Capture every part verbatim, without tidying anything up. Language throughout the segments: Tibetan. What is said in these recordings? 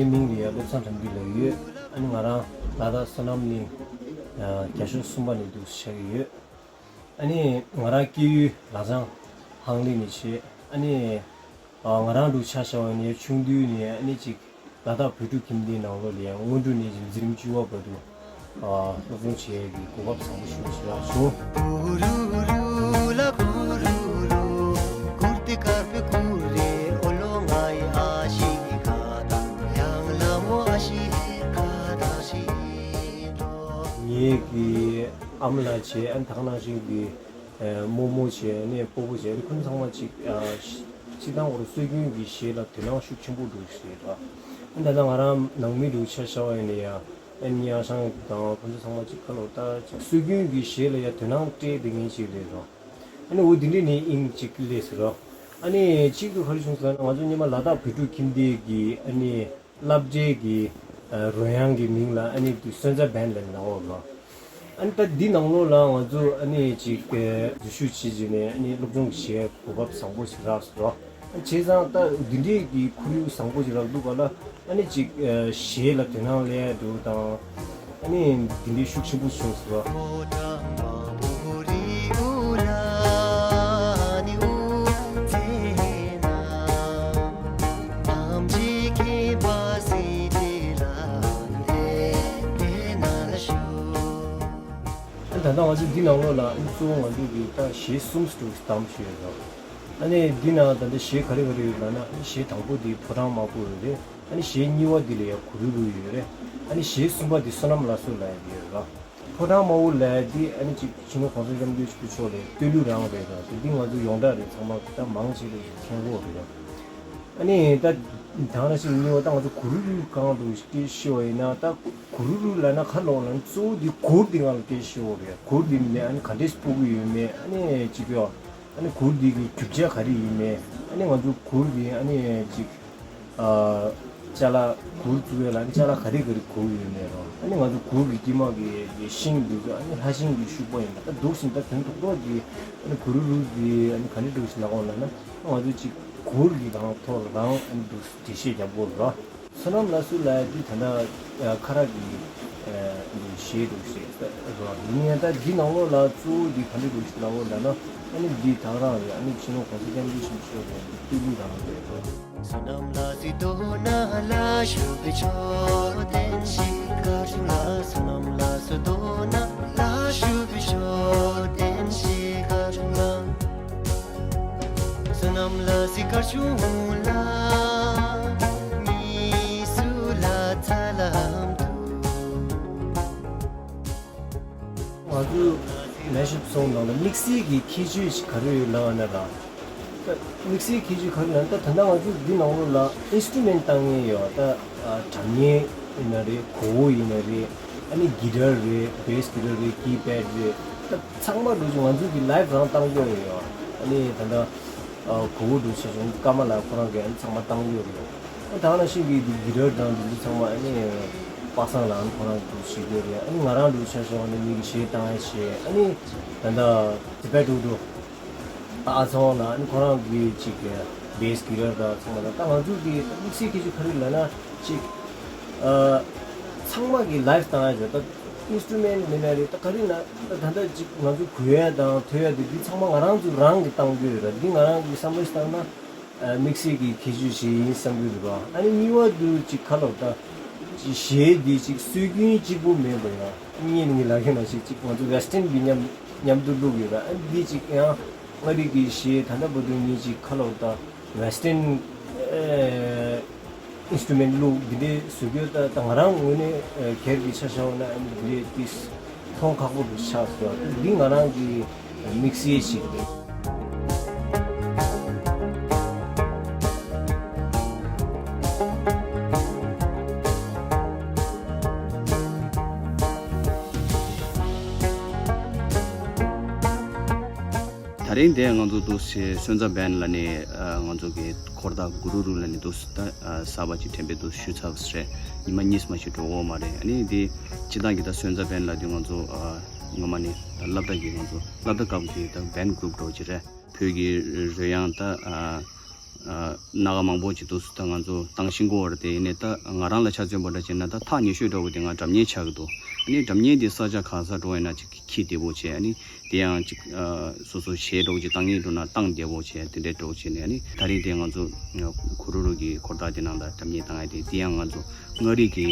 མིང་ལ་ཡ་བློ་བཟང་དགྲ་འདུལ་ལབ་ཡོད། ཨ་ནི་ང་རང་ལ་དྭགས་བསོད་ནམས་གླིང་རྒྱ་ཤོག་གསུམ་པ་ནས་འདུག་ཆགས་ཀྱི་ཡོད། ཨ་ནི་ང་རང་སྐྱེས་ཡུལ་ལ་བྱང་ཧང་ལི་ནས་བྱས། ཨ་ནི་ང་རང་འདུག་ཆ་བཞག་པ་ཡིན་ན་ཆུང་དུས་ནས་ཨ་ནི་ཅིག་ལ་དྭགས་བོད་ཕྲུག་ཁྱིམ་སྡེའི་ནང་ལོགས་ལ་ཡང་སྔོན་འགྲོ་ནས་ཅིག་འཛིན་རིམ་བཅུ་པ་བར་དུ་སློབ་སྦྱོང་བྱེད་ཡས་ཀྱི་གོ་སྐབས་བཟང་པོ་ཞིག་ཞིག་རག་བྱུང་། ངེད་ཀྱི་ཨ་མ་ལགས་བྱས། ཨ་ནི་ད་ག་ནང་བཞིན་གྱི་རྨོ་མོ་བྱས། ཨ་ནི་སྤོ་བོ་བྱས། ཨ་ནི་ཁོང་ཚང་མ་ཅིག་སྤྱིར་བཏང་ཁོ་རང་སྲོལ་རྒྱུན་གྱི་གཞས་ལ་དོ་སྣང་ཤུགས་ཆེན་པོ་འདུག་ཞེས་ར། ཨ་ནི་ད་ལྟ་ང་རང་ནང་མི་འདུག་ཆ་བཞག་པ་ཡིན་ན་ཡང་། ཨ་ནི་ཡང་ཤང་དང་ཁོང་ཚོ་ཚང་མ་ཅིག་ཁ་ལོ་ད་ཅིག་སྲོལ་རྒྱུན་གྱི་གཞས་ལ་ཡང་དོ་སྣང་སྤྲད་བསྡད་མཁན་ཅིག་རེད་ར། ཨ་ནི་འོ་འདི་འདྲས་ནས་དབྱིངས་ཅིག་སླེབས་སོང་ར། ཨ་ནི་གཅིག་ཏུ་ག་རེ་བྱུང་ཟེར་ན། ང་ཚོ་སྔོན་མ་ལ་དྭགས་བོད་ཕྲུག་ཁྱིམ་སྡེ་གི་ཨ་ནི་སློབ་གྲྭའི་གི་རོལ་དབྱངས་ཀྱི་མིང་ལ་ཨ་ནི་སོན་རྩ་བན་ལབ་ནས་ལབ་ཡོད་ར། ཨ་ནི་ད་འདི་ནང་ལོགས་ལ་ང་ཚོ་ཨ་ནི་ཅིག་འཛུལ་ཞུགས་བྱེད་བྱས་ནས་ཨ་ནི་སློབ་སྦྱོང་བྱེད་གོ་སྐབས་བཟང་པོ་ཞིག་རག་སོང་ར། བྱས་ཙང་ད་འདི་འདྲའི་གི་ཁོར་ཡུག་བཟང་པོ་ཞིག་རག་འདུག་ག་ལ། ཨ་ནི་ཅིག་གཞས་ལ་དོ་སྣང་སླེབས་འདུག་དང་། ཨ་ནི་འདི་འདྲའི་ཤུགས་ཆེན་པོ་བྱུང་སོང་ར། ཨ་ད་ལྟ་ང་ཚོ་འདི་ནང་ལོགས་ལ་ཨ་ནི་གཙོ་བོ་ང་ཚོ་གི་ད་གཞས་གསུམ་ཙམ་བདམས་བྱས་ཡོད་ར། ཨ་ནི་འདི་ནང་ད་ལྟ་གཞས་ག་རེ་ག་རེ་ཡོད་ལབ་ན། ཨ་ནི་གཞས་དང་པོ་འདི་ཕོ་བྲང་དམར་པོ་ཡོད་རེད། ཨ་ནི་གཞས་གཉིས་པ་འདི་ལ་ཡ་གུ་རུ་རུ་ཡོད་རེད། ཨ་ནི་གཞས་གསུམ་པ་འདི་བསོད་ནམས་ལ་སོགས་ལ་ཡ་ཡོད་ར། ཕོ་བྲང་དམར་པོ་ལབ་ཡ་འདི་ཨ་ནི་ཅིག་སྤྱི་ནོར་གོང་ས་སྐྱབས་མགོན་ཆེན་པོ་མཆོག་ལ་བསྟོད་གླུ་རང་རེད་ར། དེ་འདི་ང་ཚོ་ཡོངས་གྲགས་རེད། ཚང་མ་ད་མང་ཆེ་བས་མཁྱེན་གྱི་ཡོད་རེད་ར། ཨ་ནི་ད་དེ་ནང་བཞིན་གཉིས་པ་ད་ང་ཚོ་གུ་རུ་རུ་གང་དུ་སྐད་ཤེས་པ་ཡིན་ན། ད་གུ་རུ་རུ་ལབ་ན་ག་ལབ་ལབ་ན་གཙོ་བོ་འདི་གུར་འདི་ང་ལ་སྐད་ཤེས་པ་རེད། གུར་འདི་ནས་ཨ་ནི་ག་འདྲས་སྤོ་གི་ཡོད་མེད། ཨ་ནི་ཅིག་ཡོད། ཨ་ནི་གུར་འདི་གི་རྒྱུ་ཆ་ག་རེ་ཡིན་མེད། ཨ་ནི་ང་ཚོ་གུར་འདི་ཨ་ནི་ཅིག་ཨ་ཅ་ལག་གུར་བཙུགས་ཡས་ལ་ཨ་ནི་ཅ་ལག་ག་རེ་ག་རེ་དགོས་ཀྱི་ཡོད་མེད་རོ། ཨ་ནི་ང་ཚོ་གུར་གྱི་དཀྱིལ་མ་གི་གི་ཤིང་འདུག་གི། ཨ་ནི་ལྷ་ཤིང་གི་ཤུག་པ་ཡིན་པ། ད་འདུག་སེ་ད་དོན་རྡོག་རྡོག་གི་ཨ་ནི་གུ་རུ་རུ་གི་ཨ་ནི་ག་འདྲ་འདུག་སེ་ལབ་དགོས་ལབ་ན། ང་ཚོ་ཅིག་གུར་གྱི་རང་ཐོག་ལ་རང་ཨ་ནི་འདུག་སེ་འགྲེལ་བཤད་རྒྱབ་དགོས་རོ། བསོད་ནམས་ལ་སོགས་ལབ་ཡ་འདི་ད་ལྟ་ཁ་རག་གི་ཨ་འདི་གཞས་འདུག་སེ་རོ། ཡིན་ཡང་ད་འདི་ནང་ལོགས་ལ་གཙོ་བོ་འདི་ག་འདྲ་འདུག་སེ་ལབ་དགོས་ལབ་ན། ཨ་ནི་འདི་ད་ག་རང་རེད། ཨ་ནི་སྤྱི་ནོར་གོང་ས་སྐྱབས་མགོན་ཆེན་པོ་མཆོག་གི་བསྟོད་གླུ་རང་རེད་རོ། བསོད་ནམས་ལ་སོགས་དོ་ན་ལ་ཞུ་བའི་མཆོག་ལྡན་ཞིག་གར་བྱུང་ལ། བསོད་ནམས་ལ་སོགས་དོ་ན་ལ་ཞུ་བའི་མཆོག་ལྡན་ཞིག་གར་བྱུང་ལ། བསོད་ནམས་ལ་སོགས་གར་བྱུང་ལ། མི་སུ་ལ་ཚ་ལམ་དུ། ང་ཚོ་མེ་ཤོབ་སོང་ནང་ལ་དམིགས་བསལ་གྱི་ཁྱད་ཆོས་ཤིག་ག་རེ་ཡོད་ལབ་ན་ར། ད་དམིགས་བསལ་ཁྱད་ཆོས་ག་རེ་ལབ་ན། ད་ད་ལྟ་ང་ཚོ་འདི་ནང་ལོགས་ལ་ཨིན་སི་ཊུ་མེན་ཊི་བཏང་མཁན་ཡོད། ད་ཨ་སྒྲ་སྙན་ཡིན་ན་རེད། གོ་བོ་ཡིན་ན་རེད། ཨ་ནི་གི་ཊར་རེད། བེ་སི་གི་ཊར་རེད། ཀི་པེཌ་རེད། ད་ཚང་མ་འདུག་སེ་ང་ཚོ་གི་ལའེབ་རང་བཏང་གི་ཡོད། ཨ་ནི་ད་ལྟ་ཨ་གོ་བོ་འདུག་སེ་བྱུང་ཀརྨ་ལགས་ཁོ་རང་གིས་ཨ་ནི་ཚང་མ་བཏང་གི་ཡོད་རེད། ཨ་ད་ག་ནང་བཞིན་གྱི་འདི་གི་ཊར་དང་འདི་ཚོ་ཚང་མ་ཨ་ནི་པ་སངས་ལགས་ཨ་ནི་ཁོ་རང་གིས་འདུག་སེ་བྱེད་ཀྱི་ཡོད་རེད། ཨ་ནི་ང་རང་འདུག་སེ་བྱས་བྱས་ཨ་ནི་མི་གི་གཞས་བཏང་ཡ་བྱས། ཨ་ནི་ད་ལྟ་དེ་པད་འབྲུག་སྒྲོལ། ཨ་ཚོགས་ལ་ཨ་ནི་ཁོ་རང་གི་ཅིག་བེ་སི་གི་ཊར་དང་ཚང་མ་དང་། ད་ང་ཚོ་གི་དམིགས་བསལ་སྐད་ཆ་ག་རེ་ལབ་ན་ཅིག་ཨ་ཚང་མ་གི་ལའེབ་བཏང་ཡ་ཅིག་ད་ཨིན་སི་ཊུ་མེན་ཊི་མིན་ན་རེད། ད་ག་རེ་ན་ད་ད་ལྟ་ཅིག་ང་ཚོ་གོ་ཡ་དང་ཐོས་ཡ་དེ་འདི་ཚང་མ་ང་རང་ཚོ་རང་གི་བཏང་རྒྱུ་ཡོད་ར། འདི་ང་རང་གི་བསམ་བློ་ཞིག་བཏང་ན་ཨ་དམིགས་བསལ་གྱི་ཁྱད་ཆོས་ཤིག་ཡིན་བསམ་གྱི་འདུག་ར། ཨ་ནི་གཉིས་པ་དུ་ཅིག་ཁ་ལོ་ད་ཅིག་གཞས་འདི་ཅིག་སྲོལ་རྒྱུན་གཅིག་པུ་མེད་པ་ཡང་། ངས་ནི་ངས་ལབ་མཁན་ནང་བཞིན་ཅིག་ང་ཚོ་ཝེ་སི་ཊན་གྱི་མཉམ་མཉམ་དུ་བླུགས་ཡོད་ར། ཨ་འདི་ཅིག་ཡང་མངའ་རིས་ཀྱི་གཞས་ད་ལྟ་བར་དུ་ངས་ཅིག་ཁ་ལོ་ད་ཝེ་སི་ཊན་ཨ་ཨིན་སི་ཊུ་མེན་ཊི་བླུགས་འདི་འདྲའི་བཟོ་རྒྱུ་ད་ད་ང་རང་ངོས་ནས་ཨ་སྒེར་གྱི་ཆ་བཞག་ན་ཨ་འདི་འདྲའི་ཏིས་མཐོང་ཁག་པོ་དུ་ཆགས་སོང་། འདི་ང་རང་གི་དམིགས་བསལ་ཞིག་རེད། ད་རིང་འདིར་ང་ཚོ་འདུག་སེ་སོན་རྩ་བན་ལབ་ནས་ང་ཚོ་གི་འཁོར་ཐག་གུ་རུ་རུ་ལབ་ནས་འདུག་སེ་ད་གསར་པ་ཅིག་དྲན་པའི་འདུག་སེ་ཞུས་ཚར་བ་རེད། ཉི་མ་གཉིས་མ་ཞིག་འགྲོ་འོང་མ་རེད། ཨ་ནི་འདི་སྤྱིར་བཏང་གི་ད་སོན་རྩ་བན་ལབ་དུས་ང་ཚོ་སྔོན་མ་ནས་ད་སློབ་གྲྭ་གི་ང་ཚོ་སློབ་གྲྭ་སྐབས་ཀྱི་ད་བན་གུ་རུབ་འདྲ་བོ་ཅིག་རེད། བོད་ཀྱི་རོལ་དབྱངས་ད་ སྣ་ཁ་མང་པོ་ཅིག་འདུག་ད་ང་ཚོ་བཏང་ཤིང་གོ་བར་དེ་ཡིན་ནས། ད་ང་རང་ལ་ཆ་མཚོན་པ་འདྲ་བྱས་ན། ད་ཐག་ཉེ་ཤོས་འདྲ་བོ་དེ་ང་སྒྲ་སྙན་ཆགས་ཀྱི་འདུག་ཨ་ནི་སྒྲ་སྙན་དེ་ས་ཆ་ག་ས་འགྲོ་ཡིན་ན་ཅིག་ཁྱི་བདེ་པོ་བྱས། ཨ་ནི་དེ་ཡང་ཅིག་སོ་སོ་གཞས་འདྲ་བོ་ཅིག་བཏང་ངེས་འགྲོ་ན་བཏང་བདེ་པོ་བྱས། དེ་འདྲའི་འདྲ་བོ་བྱས་ནས། ཨ་ནི་ད་རེས་དེ་ང་ཚོ་གུ་རུ་རུ་གི་འཁོར་ཐག་དེ་ནང་ལ་སྒྲ་སྙན་བཏང་ཡ་དེ། དེ་ཡང་ང་ཚོ་མངའ་རིས་ཀྱི་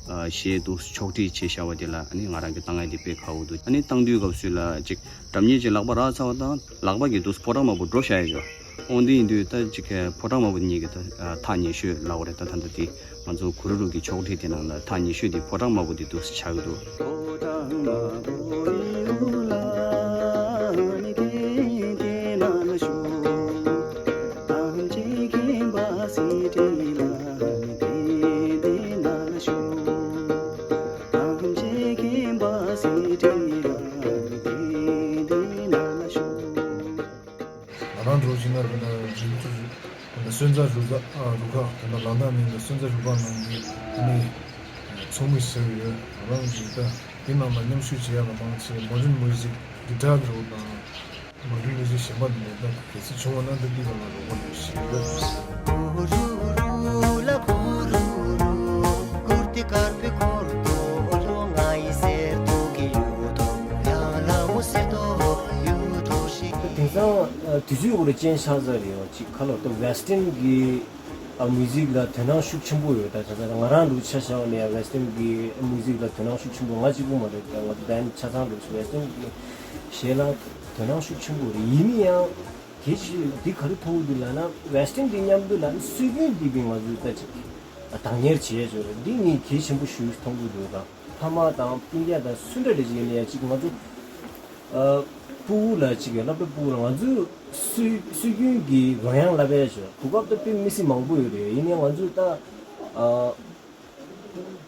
གཞས་འདུག་ཕྱོགས་སྒྲིག་བྱས་བཞག་པ་དེ་ལ། ཨ་ནི་ང་རང་གིས་བཏང་ཡ་དེ་དཔེ་དགའ་པོ་འདུག་ཨ་ནི་བཏང་དུས་སྐབས་སུ་ལ་ཅིག་སྒྲ་སྙན་ཅིག་ལག་པ་རག་ཚར་བ་དང་། ལག་པ་གི་འདུག་ཕོ་བྲང་མང་པོ་འགྲོ་བཞག་ཡ་ཡོད། འོ་འདི་ཡིན་དུས་ད་ཅིག་ཕོ་བྲང་དམར་པོ་གཉིས་ཀྱི་ད་ཐག་ཉེ་ཤོས་ལབ་དགོས་རེད། ད་ད་ལྟ་དེ་ང་ཚོ་གུ་རུ་རུ་གི་ཕྱོགས་སྒྲིག་དེ་ནང་ལ་ཐག་ཉེ་ཤོས་དེ་ཕོ་བྲང་དམར་པོ་དེ་འདུག་ཆགས་ཀྱི་འདུག་ང་རང་འགྲོ་བཞིན་ན་རེད་ན་རིག་མཐུན་རེད། ད་སོན་རྩ་རུ་ཁག་རུ་ཁག་ད་ལྟ་ལང་ཐང་མིང་ལ་སོན་རྩ་རུ་ཁག་ནང་གི་ཨ་ནི་ཚོགས་མི་ཟེར་ཡོད། ང་རང་གིས་ད་དེ་ནང་ལ་མཉམ་ཞུགས་བྱེད་ཡག་ལ་མང་ཆེ་མོ་ཌན་མུ་ཟིག་གི་ཌར་རོ་དང་མོ་ཌན་མུ་ཟིག་གཞན་པ་འདི་ད་གལ་སྲིད་བྱུང་བ་ན་ད་འདི་ག་ལ་རོགས་པ་ཡོད་ཞེས་ཡོད། དེང་སང་དུས་ཚོད་འོག་ལ་ཅན་ཤ་ཟ་རེད་ཡོད་ཅིག་ཁ་ལོ་ད་ཝེ་སི་ཊན་གི་ཨ་མུ་ཟིག་ལ་དོ་སྣང་ཤུགས་ཆེན་པོ་ཡོད། ད་ཆ་ཚང་ང་རང་ལུགས་ཆ་བཞག་ནས་ཝེ་སི་ཊན་གི་མུ་ཟིག་ལ་དོ་སྣང་ཤུགས་ཆེན་པོ། ང་གཅིག་པུ་མ་རེད། ད་ང་ཚོ་བན་ཆ་ཚང་ལུགས་ཝེ་སི་ཊན་གི་གཞས་ལ་དོ་སྣང་ཤུགས་ཆེན་པོ་རེད། ཡིན་ན་ཡང་དེ་ཅི་འདི་ག་རེ་མཐོང་གི་འདུག་ལབ་ན། ཝེ་སི་ཊན་འདི་མཉམ་དུ་ལ་སྲོལ་རྒྱུན་འདི་བི་ང་ཚོས་ད་ཅིག་བདག་གཉེར་བྱེད་ཡས་ཅོ་རེད། འདི་ངས་གལ་ཆེན་པོ་ཞིག་མཐོང་གི་འདུག་ད་ཕ་མ་དང་སྤུན་ཀྱག་དང་སུ་འདྲ་རེ་ཅིག་ཡིན་ན་ཡང་ཅིག་ང་ཚོ་ཨ་ཕྲུ་གུ་ལ་ཅིག་སློབ་གྲྭ་ཕྲུ་གུ་ལ་ང་ཚོས་སྲོལ་སྲོལ་རྒྱུན་གྱི་རོལ་དབྱངས་བསླབ་ཡས་ཅོ། གོ་སྐབས་ད་དཔེ་མི་སྲིད་མང་པོ་ཡོད་རེད། ཡིན་ནའང་ང་ཚོས་ད་ཨ་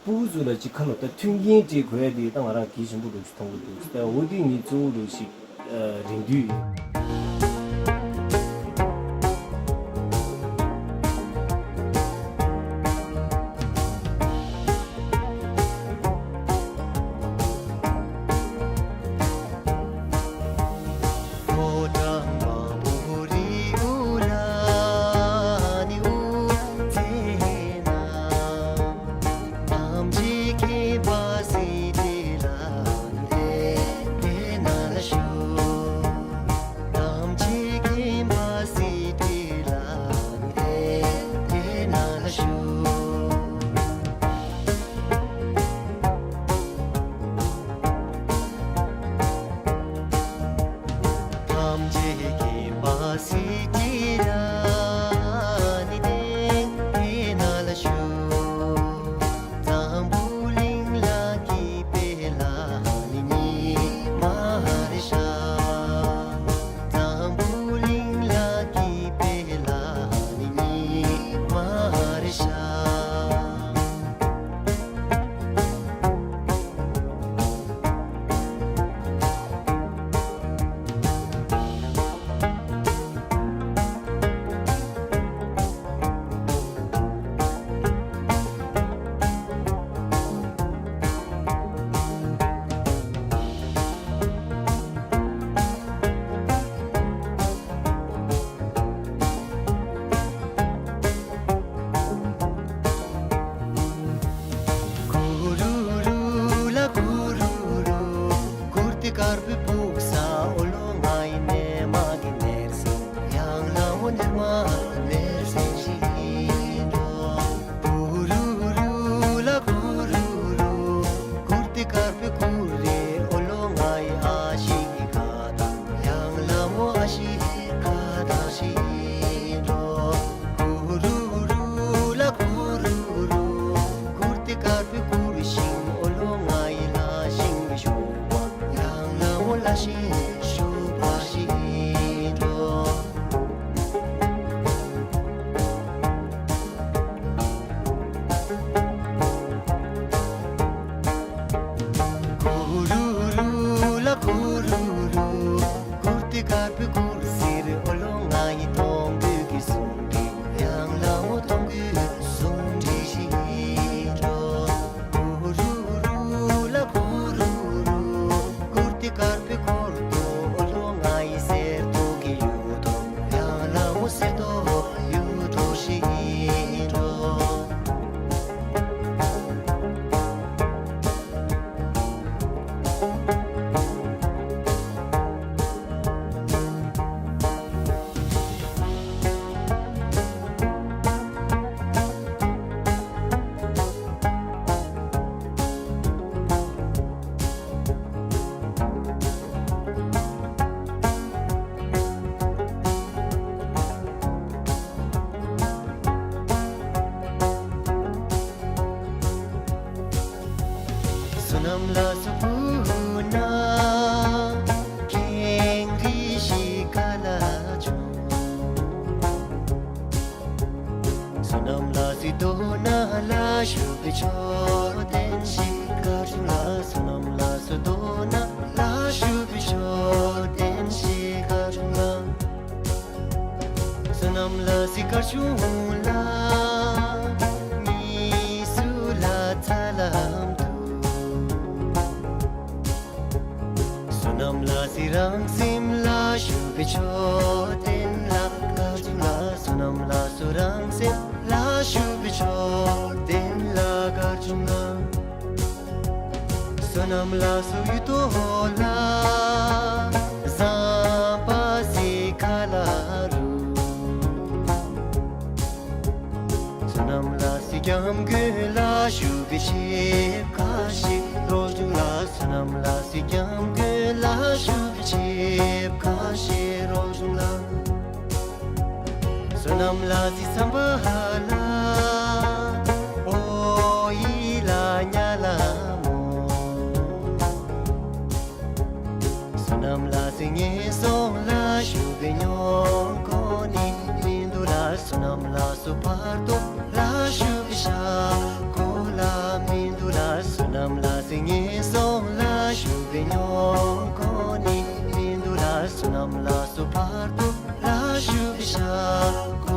ཕྲུ་གུ་ཚོ་ལ་ཅིག་ཁ་ལོ་ད་མཐུན་རྐྱེན་སྤྲད་དགོས་ཡ་དེ་ད་ང་རང་གལ་ཆེན་པོ་འདྲ་ཞིག་མཐོང་གི་འདུག་ད་འོ་དེ་ངས་གཙོ་བོ་འདྲ་ཞིག་ཨ་རེད་འདུག་ལ་སུ་བུ་ན་ཁེངས་རི་ཞིག་ག་ལ་བྱུང་། བསོད་ནམས་ལ་སི་དོ་ན་ལ་ཞུ་བི་ཆོ་དན་ཞིག་ག་བྱུང་ལ། བསོད་ནམས་ལ་སུ་དོ་ན་ལ་ཞུ་བི་ཆོ་དན་ཞིག་ག་བྱུང་ལ། བསོད་ནམས་ལ་སི་གར་བྱུང་ལ། མི་སུ་ལ་ཚ་ལམ་དུ། བསོད་ནམས་ལ་སི་རང་སེམས་ལ་ཞུ་བི་ཆོ་དན་ལ་གར་བྱུང་ལ། བསོད་ནམས་ལ་སུ་རང་སེམས་ལ་ཞུ་བི་ཆོ་དན་ལ་གར་བྱུང་ལ། བསོད་ནམས་ལ་སུ་ཡུ་ཏོ་ལ་ཟམ་པ་སི་ཁ་ལ་རུ། བསོད་ནམས་ལ་སི་སྐྱབས་མགོན་ལ་ཞུ་བི་ཆེབ་ཁ་ཤས་རོལ་བྱུང་ལ། བསོད་ནམས་ལ་སི་སྐྱབས་མགོན་ལ་ཞུ་བི་ཆེབ་ཁ་ཤས་རོལ་བྱུང་ལ། བསོད་ནམས་ལ་སི་ཚམ་པ་ལ་ཨོ་ཡི་ལ་ཉ་ལ་མོ། བསོད་ནམས་ལ་སི་ངན་སོང་ལ་ཞུ་བི་ཉོ་ཁོ་ནི་མི་འདུག་ལ། བསོད་ནམས་ལ་སུ་བར་དོ་ལ་ཞུ་བི་ཤ་ཁོ་ལ་མི་འདུག་ལ། བསོད་ནམས་ལ་སི་ངན་སོང་ལ་ཞུ་བི་ཉོ་ཁོ་ནི་མི་འདུག་ལ། བསོད་ནམས་ལ་སུ་བར་དོ་ལ་ཞུ་བི་ཤ་ཁོ།